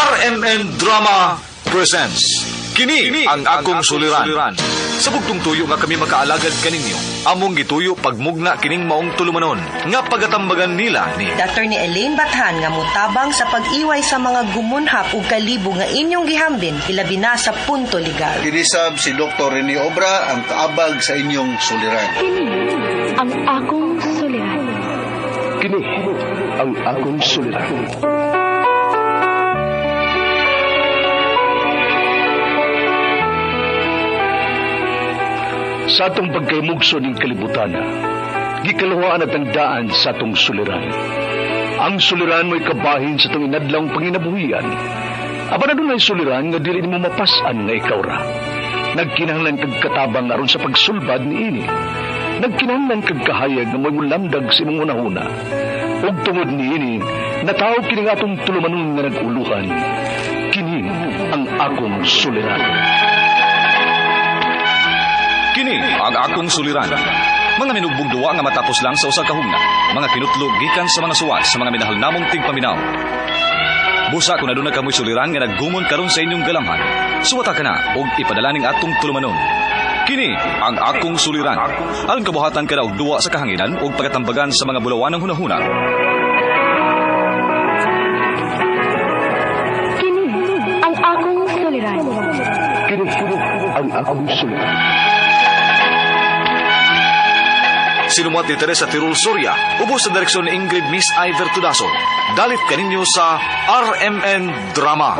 RMN Drama presents Kini ang akong suliran. Sa bugtong tuyo nga kami makaalagad kaninyo, among gituyo pagmugna kining maong tulumanon nga pagatambagan nila ni Attorney Elaine Bathan nga mutabang sa pag-iway sa mga gumunhap ug kalibo nga inyong gihambin ilabi na sa punto legal. Kinisab si Dr. Rene Obra ang kaabag sa inyong suliran. Kini ang akong suliran. Kini ang akong suliran. Sa atong pagkaymugso ning kalibutan, gikaluhaan at ang daan sa atong suliran. Ang suliran mo'y kabahin sa atong inadlawng panginabuhian. Apan adunay suliran nga dili nimo mapas-an nga ikaw ra. Nagkinahanglan kag katabang aron sa pagsulbad niini. Nagkinahanglan kag kahayag nga mo'y mulamdag sa imong hunahuna. Ug tungod niini, nataw kini nga atong tulumanon nga nag-uluhan. Kini ang akong suliran. Kini ang akong suliran. Mga minugbong duwa nga matapos lang sa usa ka hugna. Mga kinutlog gikan sa mga suwat sa mga minahal namong tigpaminaw. Busa kung aduna kamoy suliran nga naggumon karon sa inyong galamhan. Suwata ka na og ipadala ning atong tulumanon. Kini ang akong suliran. Aron kabuhatan ka na og duwa sa kahanginan ug pagatambagan sa mga bulawanang hunahuna. Kini ang akong suliran. Kini ang akong suliran. Sinumuat ni Teresa Tirul Soria, ubos sa direksyon ni Ingrid Miss Iver Tudaso. Dalit kaninyo sa RMN Drama.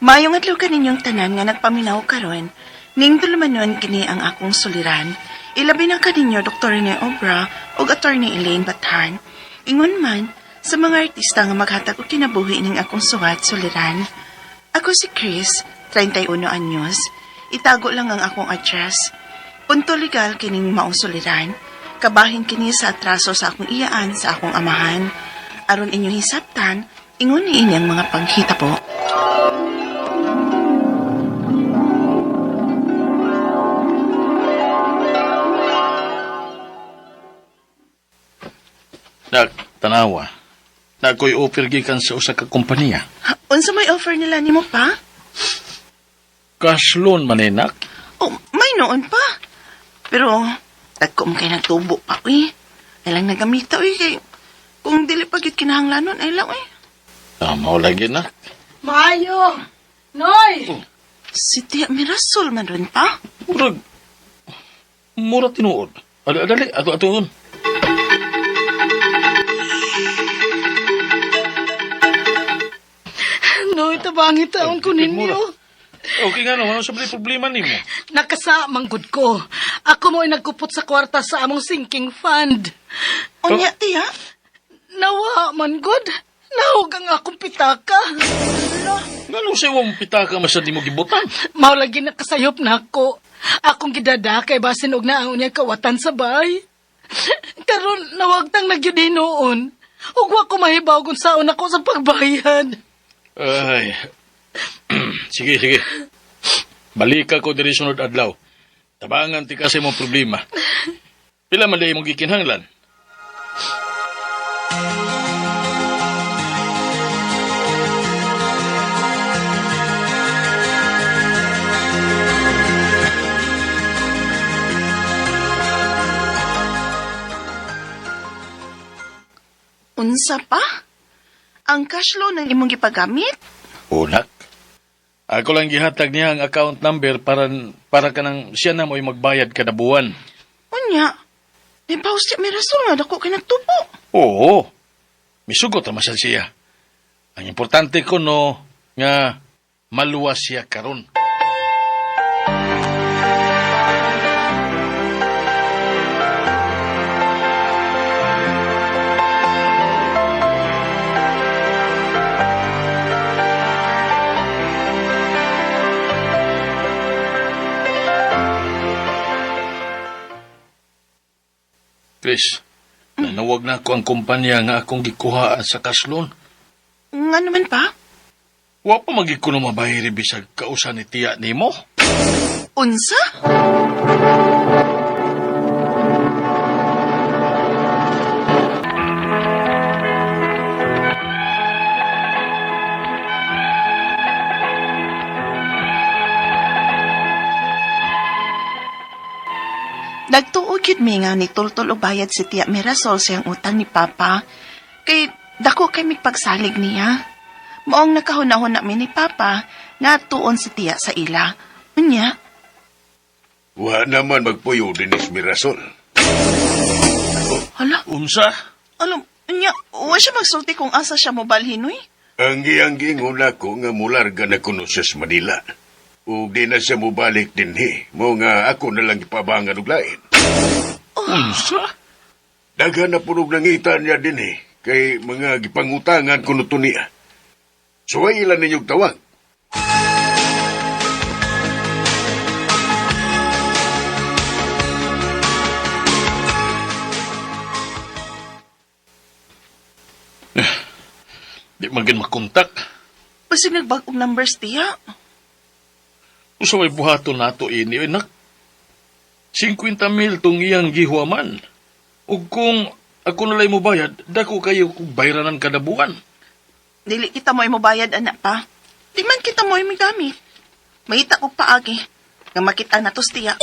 Maayong adlaw kaninyong tanan nga nagpaminaw karon. Ning tulumanon kini ang akong suliran. Ilabi na kaninyo Dr. Rene Obra ug Attorney Elaine Bathan. Ingon man sa mga artista nga maghatag og kinabuhi ning akong suwat suliran. Ako si Chris, 31 anyos. Itago lang ang akong address. Punto legal kining maong suliran. Kabahin kini sa atraso sa akong iyaan sa akong amahan. Aron inyong hisabtan, ingon ni inyang mga panghitabo. Nak, tanawa. Na ako'y offer gikan sa usa ka kompanya. Unsa may offer nila nimo pa? Cash loan man eh, nak. Oh, may noon pa. Pero dagko mo kay nagtubo pa uy. Ay lang nagamita uy kay kung dili pa gyud kinahanglanon ay lang uy. Tama lagi nak. Maayo! Noy! Si Tia Mirasol man ron pa. Murag, mura tinuod. Dali, dali, ato atoon. Noy, tabangi taon ko ninyo. Okay nga no, ano sa problema nimo? Nakasamang gud ko. Ako mo'y nagkupot sa kwarta sa among sinking fund. Unya Tia, Nawa man gud. Nahog ang akong pitaka. Ngano sa imong pitaka masad nimo gibutan? Mao lagi nakasayop na ako. Akong gidada kay basin og naang unya kawatan sa bay. Karon nawagtang nagyud hinuon. Ug wa ko mahibaw kung saon ako sa pagbayad. Ay. Sige, sige. Balika ko diri sunod adlaw. Tabangan ti kasi imong problema. Pila man di imong gikinahanglan? Unsa pa? Ang cash loan ang imong gipagamit? Unak. Ako lang gihatag niya ang account number para kanang siya na mo'y magbayad kada buwan. Unya. Di ba si Mirasol nga dako kay nagtubo? Oo. Misugot ra man siya. Ang importante ko no nga maluwas siya karon. Chris, nanawag na ako ang kumpanya nga akong gikuhaan sa cash loan. Nga naman pa? Wa pa magig ko na mabayri bisag kausa ni tiya nimo. Unsa? Nagtuo gyud mi nga ni tultol og bayad si Tia Mirasol sa iyang utang ni Papa. Kay dako kay migpagsalig niya. Maong nakahunahuna mi ni Papa nga tuon si Tia sa ila. Unya, Wa naman magpuyo dinis Mirasol. hala, Unsa? alam, unya, wa siya magsulti kung asa siya mobalhin, uy. Ang iyang giingon ako nga mularga na kuno siya sa Manila. Ug di na siya mubalik dinhi. Mo nga ako na lang ipabangan og lain. Unsa? Daghan na punog nangita niya dinhi kay mga gipangutangan kuno to niya. Suway ilan ninyong tawag. Di man gid makontak. Basig nagbag-og numbers, Tia. Usa may buhaton nato ini, oy, nak. 50,000 tong iyang gihuaman. Ug kung ako nalay mo bayad, dako kayo kung bayranan kada buwan. Dili kita mo'y mobayad, anak pa. Di man kita mo'y migamit. Mahita ko paagi. Nga makita na to, Tia.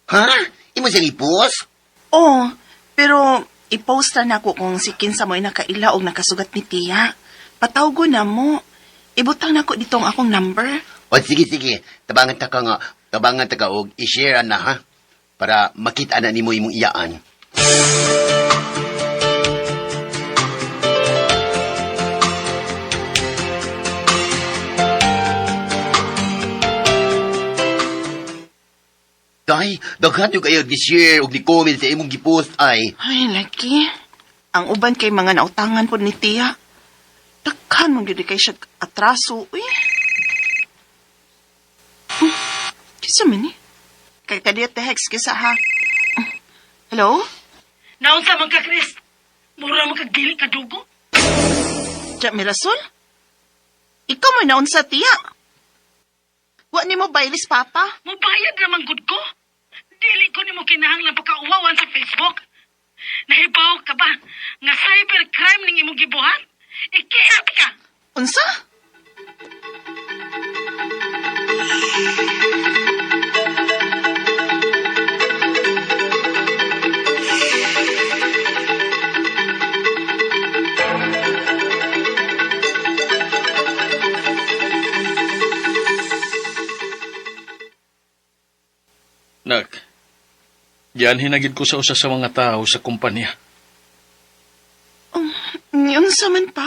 Ha? Imo siyang i-post? Oo, pero i-post na nako kung si kinsa mo'y nakaila og nakasugat ni Tia. Patawgo na mo. Ibutang nako dito ang akong number. O sige, sige. Tabangan ta ka nga. Tabangan ta ka og i-share na ha? Para makita na nimo imong iyaan. Day, daghan yung kayo gi-share og ni-comment sa imong gi-post ay. Ay, laki. Ang uban kay mga nautangan po ni Tia. Takhan mong gyud kay siya atraso. Uy. Kisa man ni? Kay kadiya text kisa ha. Hello? Naunsa man ka, Chris? Mura man ka dili ka dugo? Tia Mirasol? Ikaw mo naunsa, Tia. Wa ni mo bailis, Papa? Mubayad naman gud ko. Dili ko nimo kinahanglan pagkauwawan sa Facebook. Nahibaw ka ba nga cybercrime ning imong gibuhat? Ikiat ka. Unsa? Nak, diyan hinagid ko sa usa sa mga tao sa kumpanya. Unsa man pa?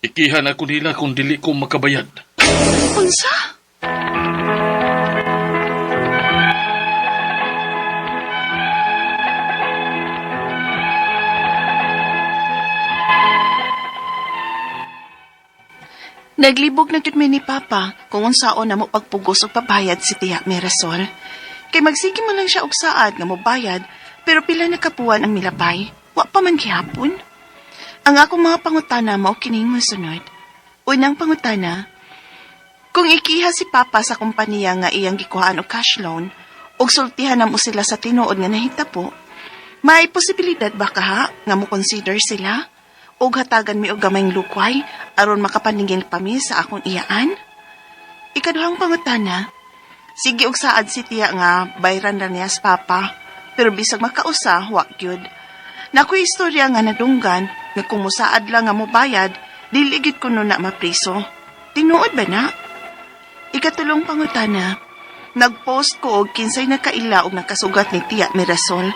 Ikihan ako nila kung dili ko makabayad. Unsa? Naglibog na jud mi ni Papa kung unsaon na mo pagpugos og pabayad si Tia Mirasol. Kay magsige man lang siya og saad nga mobayad, pero pila na kabuwan ang milabay. Wa pa man gihapon. Ang akong mga pangutana mao kining mosunod. Unang pangutana, kung ikiha si Papa sa kompanya nga iyang gikuhaan og cash loan, ug sultihan na mo sila sa tinuod nga nahitabo, may posibilidad ba kaha nga mo consider sila? Ug hatagan mi og gamayng lukway aron makapaningil pa mi sa akong iyaan? Ikaduhang pangutana, sige og saad si Tia nga bayran ra niya sa Papa, pero bisag makausa, wa gyud. Nakoy istorya nga nadunggan nga kung musaad lang nga mobayad, dili gyud kuno na mapriso. Tinuod ba na? Ikatulong pangutana, nagpost ko og kinsay nakaila og nakasugat ni Tia Mirasol.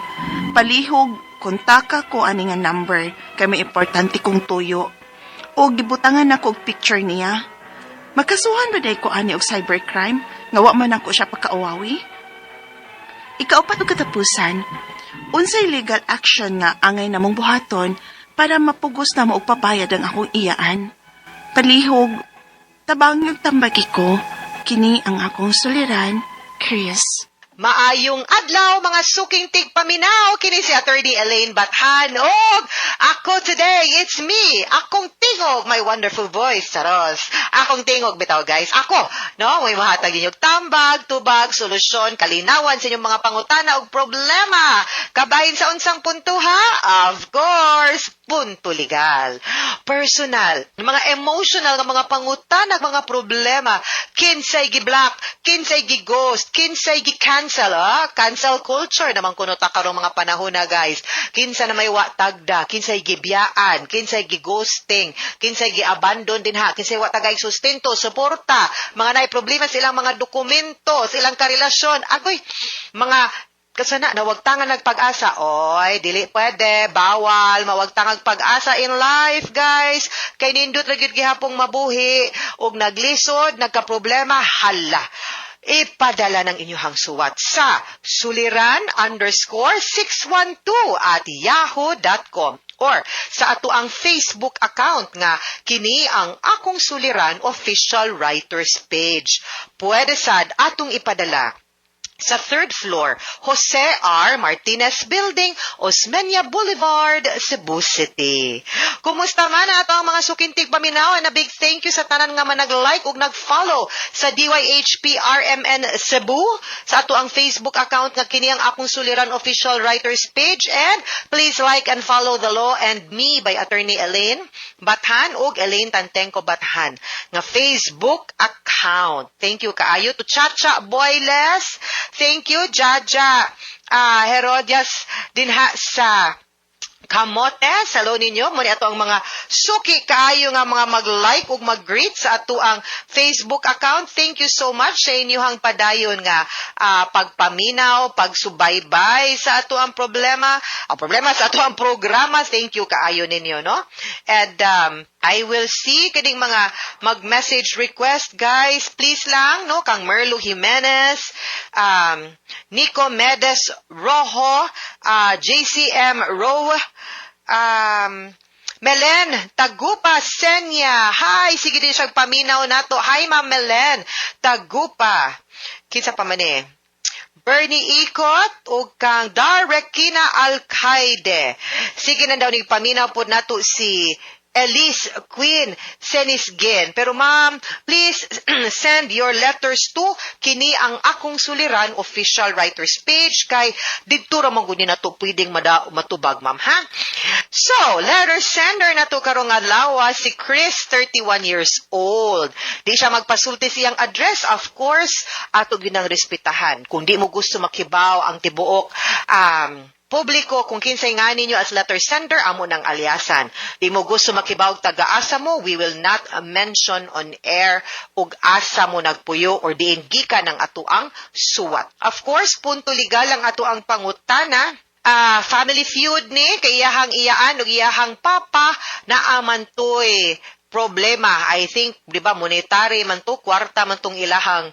Palihog, kontaka ko ani nga number kay may importante kong tuyo. Og gibutangan nako og picture niya. Makasuhan ba day ko ani og cybercrime nga wa man ako siya pakauwawi? Ikaupat og katapusan, Unsay legal action nga angay namong buhaton para mapugos namo og pabayad ang akong iyaan? Palihog, tabang tambagi ko, kini ang akong suliran, Chris. Maayong adlaw, mga suking tigpaminaw, kini si Attorney Elaine Bathan. Og ako today, it's me, akong tingog, my wonderful voice, charos. Akong tingog bitaw, guys. Ako, no, may mahatag ninyong tambag, tubag, solusyon, kalinawan sa inyong mga pangutana og problema. Kabahin sa unsang punto, ha? Of course, punto legal. Personal, mga emotional nga mga pangutana, mga problema, kinsay gi-block, kinsay gi-ghost, kinsay gi-cancel, ah? Cancel culture naman kuno ta karong mga panahon na, guys. Kinsa na may wa tagda, kinsay gibiyaan, kinsay gi-ghosting, kinsay gi-abandon din ha, kinsay wa tagay sustento, suporta, mga naay problema sa ilang mga dokumento, sa ilang karelasyon. Agoy, mga kasana, nawagtangan nagpag-asa. Oy, dili pwede, bawal, mawagtangag pag-asa in life, guys. Kay nindot ra gyud gihapong mabuhi, ug naglisod, nagka-problema, hala. Ipadala ng inyong suwat sa suliran_612@yahoo.com or sa ato ang Facebook account nga kini ang Akong Suliran Official Writers Page. Pwede sad atong ipadala sa third floor, Jose R. Martinez Building, Osmeña Boulevard, Cebu City. Kumusta man ato ang mga suking tigpaminaw, and a big thank you sa tanan nga man nag-like ug nag-follow sa DYHP RMN Cebu sa ato ang Facebook account nga kini ang Akong Suliran Official Writers Page, and please like and follow The Law and Me by Attorney Elaine Bathan ug Elaine Tantengco Bathan nga Facebook account. Thank you kaayo to Chacha Boyles. Thank you, Jaja Herodias dinha sa Camotes. Hello ninyo. Muna ato ang mga suki kaayo nga mga mag-like ug mag-greet sa ato ang Facebook account. Thank you so much sa inyong padayon nga pagpaminaw, pagsubaybay sa ato ang problema, ang problema sa ato ang programa. Thank you kaayo ninyo, no? And I will see kining mga mag-message request, guys. Please lang, no? Kang Merlo Jimenez, Nico Medes Rojo, JCM Rowe, Melen Tagupa Senya. Hi, sige din siya paminaw nato. Hi, Ma'am Melen Tagupa. Kinsa pa man eh? Bernie Ikot ug kang Darekina Alcaide. Sige na daw ni paminaw pod nato si Elise Queen Senisgen. Pero ma'am, please send your letters to kini ang Akong Suliran Official Writers Page kay didto ra man gud ni nato pwedeng matubag, ma'am, ha. So, letter sender nato karong adlaw si Chris, 31 years old. Di siya magpasulti siyang address, of course, ato ginang respetahan. Kung di mo gusto makibaw ang tibuok publiko kung kinsay nga ninyo as letter sender, amo ng alyasan. Di mo gusto makibawg taga-asa mo, we will not mention on air ug asa mo nagpuyo or diin gikan ng atuang suwat. Of course, punto legal ang atuang pangutana. Family feud ni kay iyahang iyaan ug iyahang papa na amantoy problema. I think, di ba, monetary man to, kwarta man tong ilahang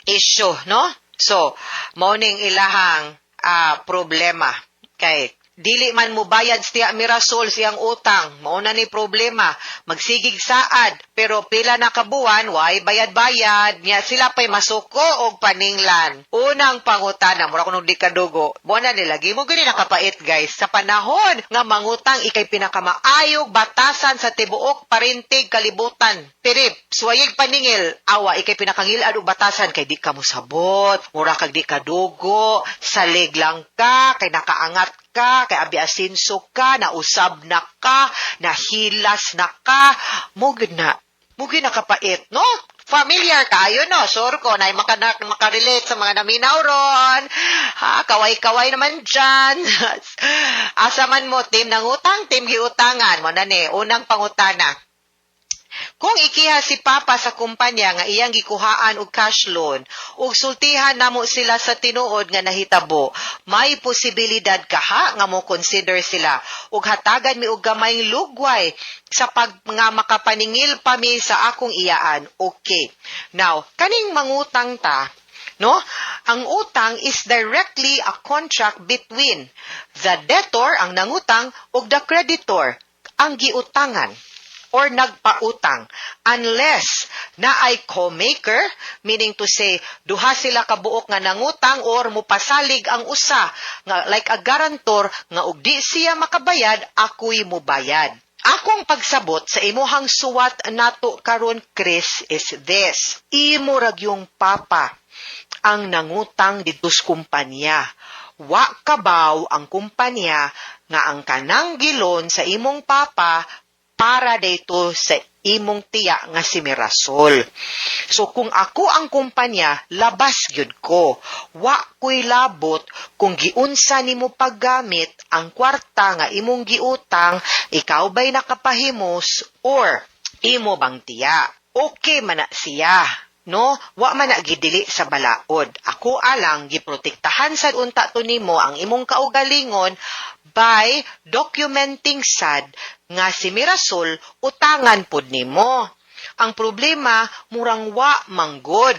issue, no? So, mao ning ilahang problema. Kay dili man mo bayad siya Mirasol siyang utang, mao na ni problema. Magsigig saad, pero pila na kabuan, way bayad-bayad, niya sila pa'y masuko og paninglan. Unang pangutana, mura kuno di kadugo. Mo na nila, mo gani nakapait, guys. Sa panahon nga mangutang ikay pinakamaayog batasan sa tibuok parintig kalibutan. Tirip, suwayig paningil, awa ikay pinakangilad og batasan kay di ka mosabot, mura kag di kadugo, salig lang ka, kay nakaangat ka, kay abi asinso ka, nausab na ka, nahilas na ka, mo gud na. Mo gyud nakapait, no? Familiar kayo, no? Sure ko, na makarelate sa mga naminaw ron. Ha, kaway-kaway naman dyan. Asa man mo, team nangutang, team giutangan. Mo na ni, unang pangutana. Kung ikiha si Papa sa kumpanya nga iyang gikuhaan og cash loan ug sultihan namo sila sa tinuod nga nahitabo, may posibilidad kaha nga mo consider sila ug hatagan mi og gamayng lugway sa pag nga makapaningil pa mi sa akong iyaan? Okay. Now, kaning mangutang ta, No? Ang utang is directly a contract between the debtor, ang nangutang, ug the creditor, ang giutangan or nagpautang, unless naay co-maker, meaning to say duha sila kabuok nga nangutang or mupasalig ang usa nga like a guarantor nga og di siya makabayad, ako'y mubayad. Akong pagsabot sa imuhang suwat nato karon, Chris, is this: imo ra gyung papa ang nangutang didto sa kumpanya. Wa kabaw ang kumpanya nga ang kanang gi-loan sa imong papa para dito sa imong tiya nga si Mirasol. So kung ako ang kumpanya, labas gyud ko. Wa ko'y labot kung giunsa nimo paggamit ang kwarta nga imong giutang, ikaw ba'y nakapahimos or imo bang tiya. Okay man na siya, no? Wa man na gidili sa balaod. Ako alang giprotektahan sad unta to nimo ang imong kaugalingon by documenting sad nga si Mirasol utangan pod nimo. Ang problema, murang wa manggod.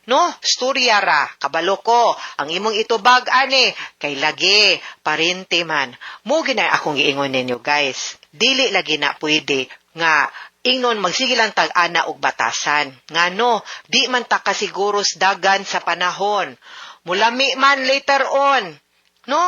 No? Storya ra, kabalo ko. Ang imong itubag ani, kay lagi, parente man. Mo ginay akong giingon ninyo, guys. Dili lagi na pwede nga ingnon magsige lang tag-ana og batasan. Ngano, di man ta kasiguro dagan sa panahon. Mulami man later on. No?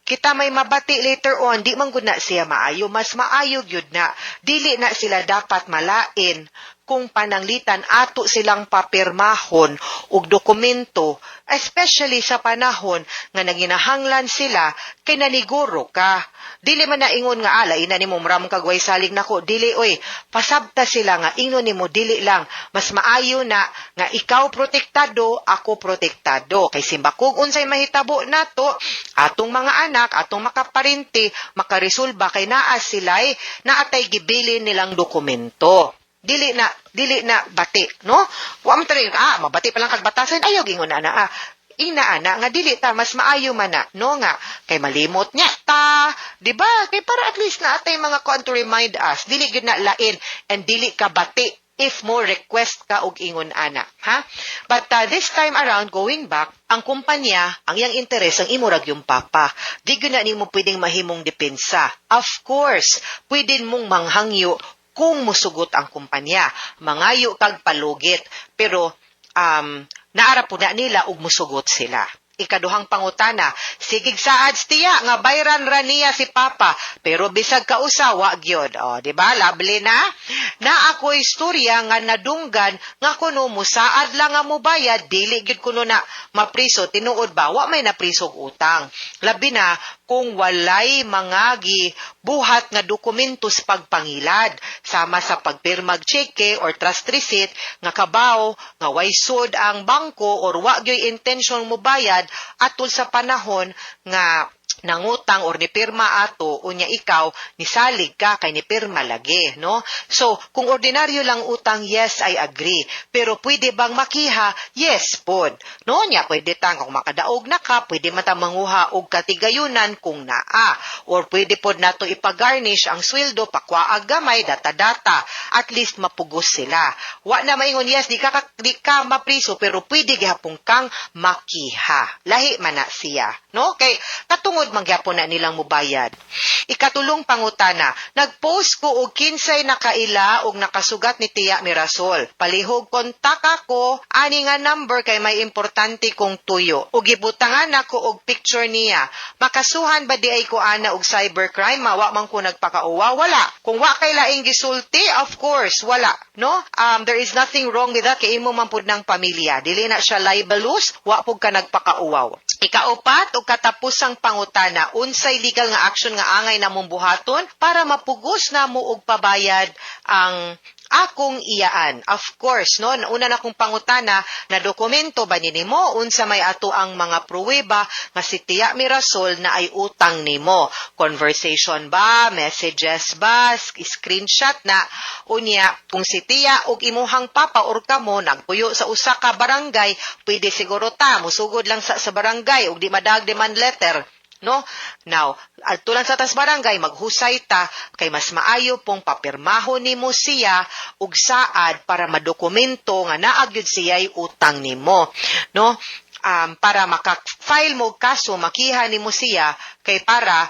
Kita may mabati later on, di man gud na siya maayo, mas maayo gyud na. Dili na sila dapat malain kung pananglitan ato silang papirmahon og dokumento, especially sa panahon nga nanginahanglan sila kay naniguro ka. Dili man na ingon nga ala ina nimo mura kag way salig nako, dili oy. Pasabta sila nga ingon nimo, dili lang, mas maayo na nga ikaw protektado, ako protektado, kay simbakog unsay mahitabo nato, atong mga anak, atong makaparente, makaresolba kay naa sila'y naatay gibilin nilang dokumento. Dili na bati, no? Wa man tayo, mabati pa lang kag batasan, ayaw gingon na na, ina ana nga dili ta, mas maayo man na, no, nga kay malimot niya ta, di ba? Kay para at least na atay mga kuan to remind us. Dili gyud na lain and dili ka bati if mo request ka og ingon ana, ha? But this time around, going back, ang kumpanya, ang iyang interes ang imo ra gyung papa. Di gyud na nimo pwedeng mahimong depensa. Of course, pwede mong manghangyo kung musugot ang kumpanya. Mangayo kag palugit, pero naara po na nila og musugot sila. Ikaduhang pangutana, sigig saad tiya nga bayran ra niya si papa, pero bisag kausa wa gyud. O, di ba? Lovely na. Na ako istorya nga nadunggan nga kuno musaad lang nga mubayad, dili gyud kuno na mapriso. Tinuod ba wa may napriso og utang? Labi na kung walay mga gibuhat nga dokumento sa pagpangilad, sama sa pagpirmag cheque or trust receipt nga kabaw nga way sud ang bangko or wa gyoy intention mo bayad atol sa panahon nga nangutang or nipirma ato. Unya ikaw nisalig ka kay nipirma lagi, no? So kung ordinaryo lang utang, yes, I agree. Pero pwede bang makiha? Yes pod, no? Nya pwede tang kung makadaog na ka, pwede man ta manguha og katigayunan kung naa, or pwede pod nato ipagarnish ang sweldo, pakuaag gamay, data-data, at least mapugos sila. Wa na maingon, yes, di ka mapriso, pero pwede gihapon kang makiha. Lahi man na siya, no? Kay katungod mangyapon na nilang mubayad. Ikatulong pangutana, nag-post ko og kinsay nakaila og nakasugat ni Tiya Mirasol. Palihog kontak ako ani nga number kay may importante kong tuyo. Og gibutangan ako og picture niya. Makasuhan ba di ay ko ana og cybercrime? Mawa man ko nagpakauwa? Wala. Kung wa kay laing gisulti, of course, wala. No? There is nothing wrong with that kay imo man pud ng pamilya. Dili na siya libelous, wa pud ka nagpakauwaw. Ikaupat og katapusang pangutana, unsay legal nga action nga angay namong buhaton para mapugos namo og pabayad ang akong iyaan? Of course, no, una na kong pangutana, na dokumento ba ni nimo, unsa may ato ang mga pruweba nga si Tiya Mirasol na ay utang nimo? Conversation ba, messages ba, screenshot na? Unya, kung si Tiya og imuhang papa or kamo nagpuyo sa usa ka barangay, pwede siguro ta musugod lang sa barangay ug di madag demand letter, no? Now, adto lang sa tas barangay, maghusay ta kay mas maayo pong papirmahon nimo siya og saad para madokumento nga naa gyud siya'y utang nimo, no? para maka-file mo kaso, makiha nimo siya kay para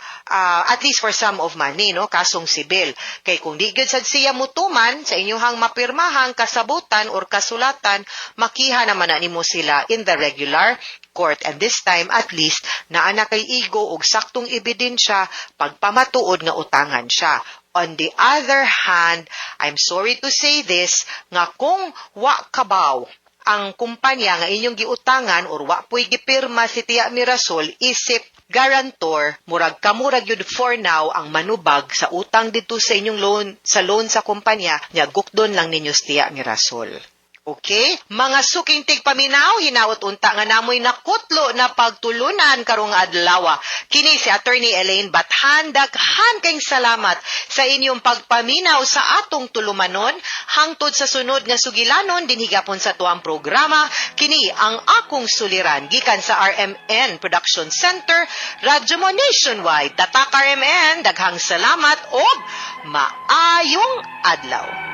at least for sum of money, no, kasong sibil. Kay kung di gyud sad siya mutuman sa inyuhang mapirmahang kasabutan or kasulatan, makiha naman na nimo sila in the regular court. And this time, at least, naa na kay igo og saktong ebidensya pagpamatuod nga utangan siya. On the other hand, I'm sorry to say this, nga kung wa kabaw ang kumpanya nga inyong giutangan or wa po'y gipirma si Tia Mirasol isip guarantor, murag kamurag yun for now ang manubag sa utang dito sa inyong loan, sa loan sa kumpanya nya, gukdon lang ninyo si Tia Mirasol. Okay? Mga suking tigpaminaw, hinaot unta nga namoy nakutlo na pagtulunan karong adlaw. Kini si Attorney Elaine Bathan, daghan kayong salamat sa inyong pagpaminaw sa atong tulumanon hangtod sa sunod nga sugilanon dinhi gapon sa tuang programa. Kini ang Akong Suliran gikan sa RMN Production Center, Radyo Mo Nationwide. Tatak RMN, daghang salamat og maayong adlaw.